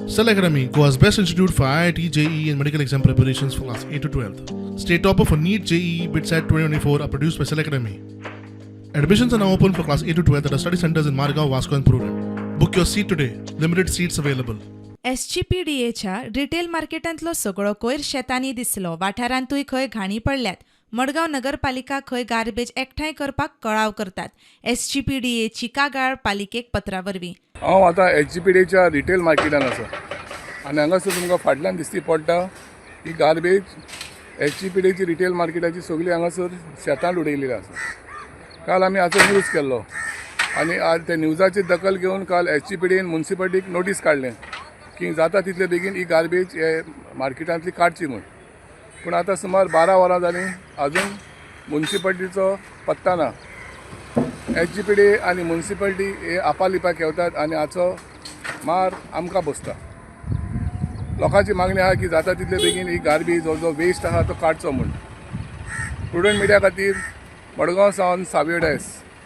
Cell Academy, Goa's best institute for IIT, JEE, and medical exam preparations for class 8 to 12. State topper for NEET, JEE, BITSAT 2024 are produced by Cell Academy. Admissions are now open for class 8 to 12 at our study centers in Margao, Vasco, and Prudent. Book your seat today. Limited seats available. एसजीपीडीएच्या retail मार्केटांतलो सगळो कोयर शेतांनी दिसलो. वाठारांतूय खंय घाणी पडल्यात. मडगांव नगरपालिका खंय गार्बेज एकठांय करपाक कळाव करतात. एसजीपीडीएची कागाळ पालिकेक पत्रा वरवीं. हांव आतां एच जी पी डीच्या रिटेल मार्केटान आसा आनी हांगासर तुमकां फाटल्यान दिसती पडटा ही गार्बेज. एच जी पी डीची रिटेल मार्केटाची सगळी हांगासर शेतांत उडयलेली आसा. काल आमी हाचो न्यूज केल्लो आनी आज ते न्यूजाची दखल घेवन काल H G P dean मुन्सिपालिटीक notice काडलें की जाता तितले बेगीन ही गार्बेज हे मार्केटांतली काडची म्हूण. पूण आतां सुमार 12 वरां जालीं, अजून मुन्सिपालिटीचो पत्ता ना. एच जी पी डी आनी मुन्सिपालिटी हे आपालिपा खेळतात आनी हाचो मार आमकां बसता. लोकांची मागणी आहा की जाता तितले बेगीन ही गार्बेज हो जो वेस्ट आहा तो काडचो म्हूण. प्रुडंट मिडिया खातीर मडगांव सावन सावियो डायस.